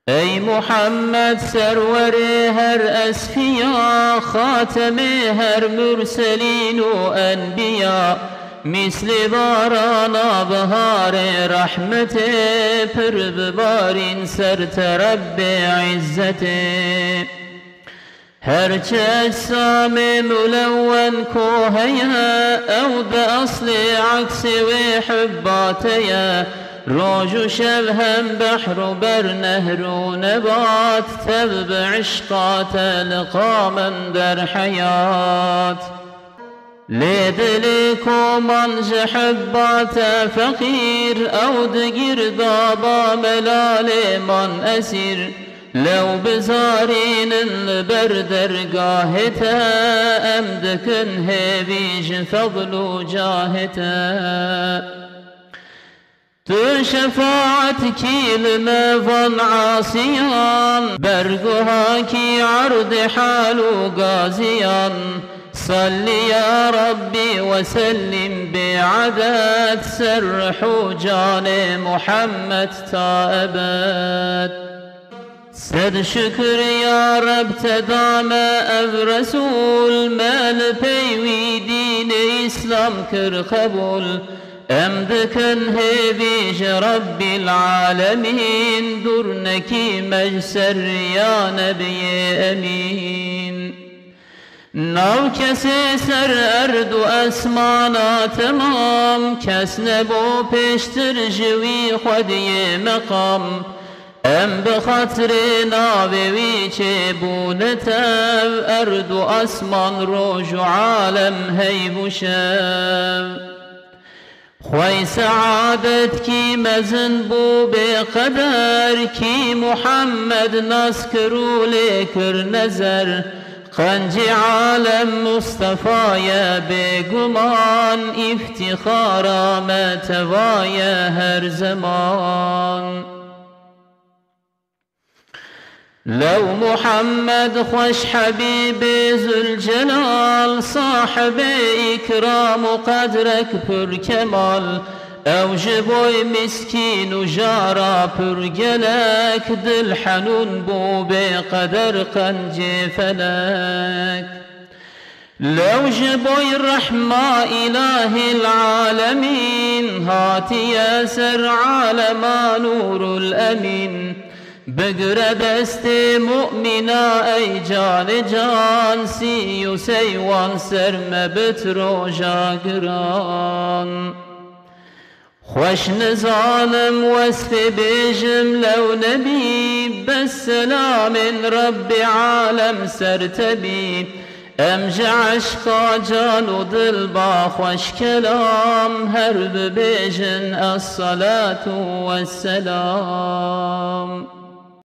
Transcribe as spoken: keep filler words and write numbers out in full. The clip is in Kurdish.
Ey Muhammed, serwerê her esfiya, xatemê her murselîn û enbiya, mîslî barana biharê rehmetê, pir bibarîn ser te Rebbê îzzetê. Her çi ecsamê mulewwen ku heye, ew bi eslê eksê wê hubba te ye. Roj û şev hem behr û ber, nehr û nebat, tev bi eşqa te liqamin der heyat. Lê dilê ku man ji hubba te feqîr, ew digir daba melalê man esîr. Lew bizarînin li ber dergahê te, em dikin hêvî ji fedl û cahê te. Tu şefaet kî li me van asiyan, berguha kî erdê hal û gaziyan. Salli ya Rabbi ve sellim bê edet, ser ruh û canê Muhammed ta ebed. Sed şukir ya Reb te da me ev Resûl, me li pey wî dînê Îslam kir qebûl. Em dikin hêvî ji Rebbîl Alemîn, dûr nekî me ji ser riya Nebiyê Emîn. Nav kesê ser erd û esmana temam, kes nebû pêştir ji wî xwediyê meqam. Em bi xatirê navê wî çêbûne tev, erd û esman, roj û alem, heyv û şev. Xwey seadet kî mezin bû bê qeder, kî Muhammed nas kir û lê kir nezer. Qencî alem Mustefa ye bêguman, îftîxara me teva ye her zeman. Lew Muhammed xweş Hebîbê Zülcelal, sahibê îkram û qedrek pir kemal, ew ji boy miskîn û jara pir gelek, dil henûn bû bê qeder qencê felek. Lew ji boy rehma îlahîl alemîn, hatiye ser alema nûrul emîn. Bigire destê mu'mîna ey canê can, sî û sey wan ser me bit roja giran. Xweş nizanim wesfê bêjim lew nebî, bes selamên Rebbê alem ser te bî. Em ji eşqa can û dil ba xweş kelam, her bibêjin esselatu wesselam.